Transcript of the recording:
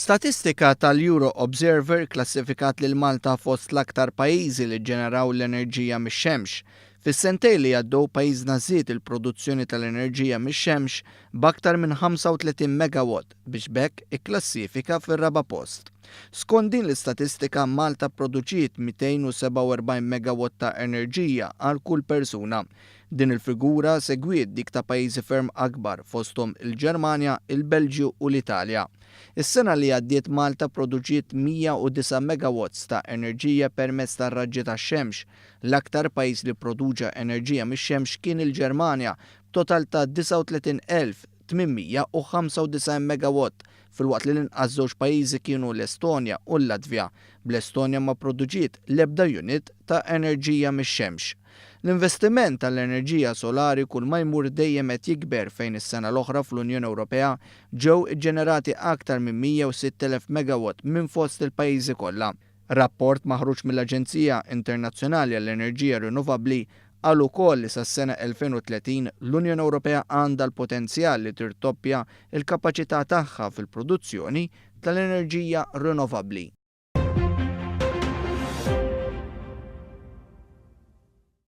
Statistika tal-Euro Observer klassifikat lil Malta fost l-aktar pajjiżi li ġġeneraw l-enerġija mix-xemx. Fis-sentejn li għaddew pajjiżna żied il-produzzjoni tal-enerġija mix-xemx b'aktar minn 35 megawatt biex b'hekk ikklassifika fir-raba' post. Skont din l-istatistika Malta pproduċiet 247 megawatt ta' enerġija għal kull persuna. Din il-figura segwiet dik ta' pajjiżi ferm akbar fosthom il-Ġermanja, il-Belġju u l-Italja. Is-sena li għaddiet Malta pproduċiet 109 megawatts ta' enerġija permezz tar-raġġi tax-xemx. L-aktar pajjiż li pproduċa enerġija mix-xemx kien il-Ġermanja b'total ta' 39,895 megawatt filwaqt li l-inqas żewġ pajjiżi kienu l-Estonja u l-Latvja, bl-Estonja ma pproduċiet l-ebda unit ta' enerġija mix-xemx. L-investiment għall-enerġija solari kull ma jmur dejjem qed jikber fejn is-sena l-oħra fl-Unjoni Ewropea ġew iġġenerati aktar minn 106,000 megawatt minn fost il-pajjiżi kollha. Rapport maħruġ mill-Aġenzija Internazzjonali għall-Enerġija Rinnovabbli qal ukoll li sas-sena 2030 l-Unjoni Ewropea għandha l-potenzjal li tirdoppja l-kapaċità tagħha fil-produzzjoni tal-enerġija rinnovabbli.